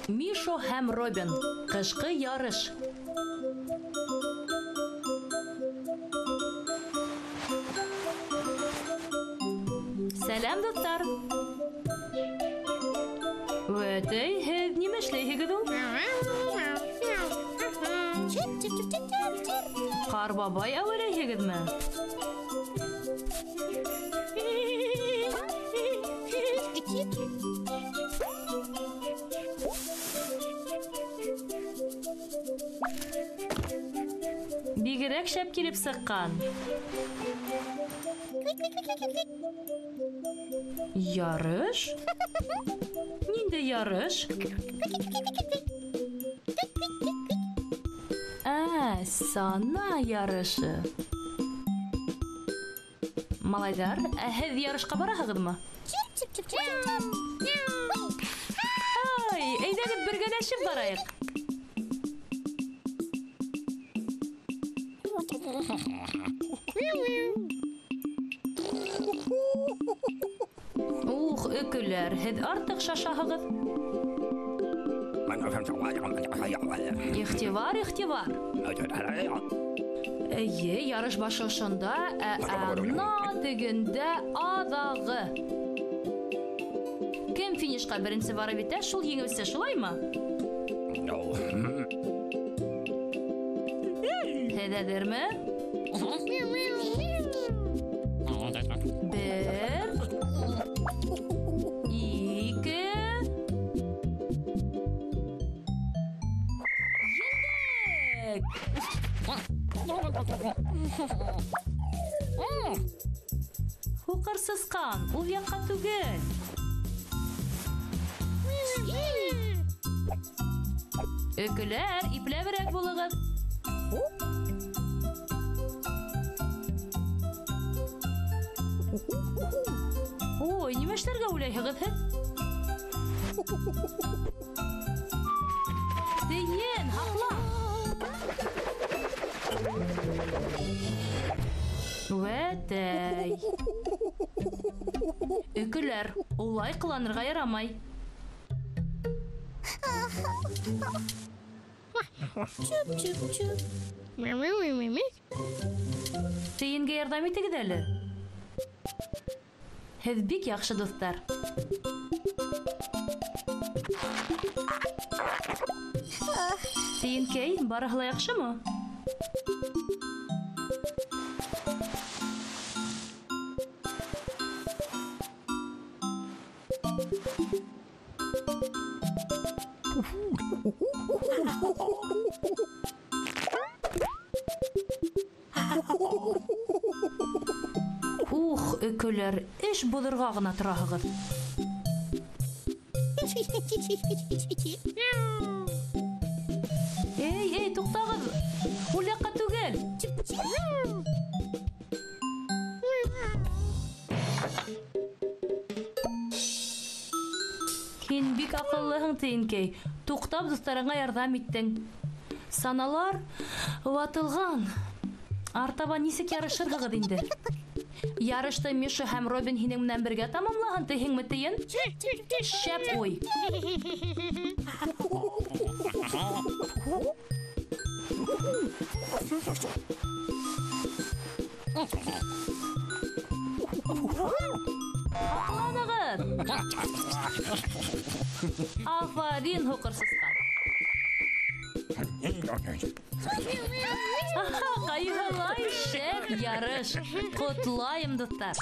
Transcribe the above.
Мишо һәм Робин. Ҡышҡы ярыш. Сәләм, дуҫтар! Үәтәй, һеҙ нимә эшләйһегеҙ ул? Ҡар бабай әүәләйһегеҙме? Бигерәк шәп килеп сыҡҡан. Ярыш? Ниндәй ярыш? Ә, сана ярышы. Малайҙар, ә һеҙ ярышҡа бараһығыҙмы? Ай, әйҙәгеҙ бергәләшеп барайыҡ. Ух, өкөләр, һеҙ артыҡ шашаһығыҙ. Иғтибар, иғтибар. Эйе, ярыш башы ошонда, ә ана тегендә аҙағы. Кем финишҡа беренсе барып етә, шул еңеүсе, шулаймы? Һеҙ әҙерме? Бер, ике, еңдек! Һуҡыр сысҡан, ул яҡҡа түгел. Өкөләр, ипләберәк булығыҙ. Ой, нимә эшләргә уйлайһығыҙ һеҙ? Тейен, һаҡла! Үәтәй! Өкөләр, улай ҡыланырға ярамай. Чүп-чүп-чүп. Тейенгә ярҙам итегеҙ әле. Һеҙ бик яҡшы дуҫтар. Тейенкәй, барыһы ла яҡшымы? Ух, өкөләр, эш боҙорға ғына тораһығыҙ. Эй, эй, туҡтағыҙ! Ул яҡҡа түгел! Һин бик аҡыллыһың, Тейенкәй. Туҡтап дуҫтарыңа ярҙам иттең. Саналар ватылған. Артабан нисек ярышырһығыҙ инде? Ярышты Миша һәм Робин һинең менән бергә тамамлаһын тиһеңме, Тейен? Шәп уй! Һаҡланығыҙ! Афарин, һуҡыр сысҡан! Аха, ҡайһылай шәп ярыш! Ҡотлайым, дуҫтар!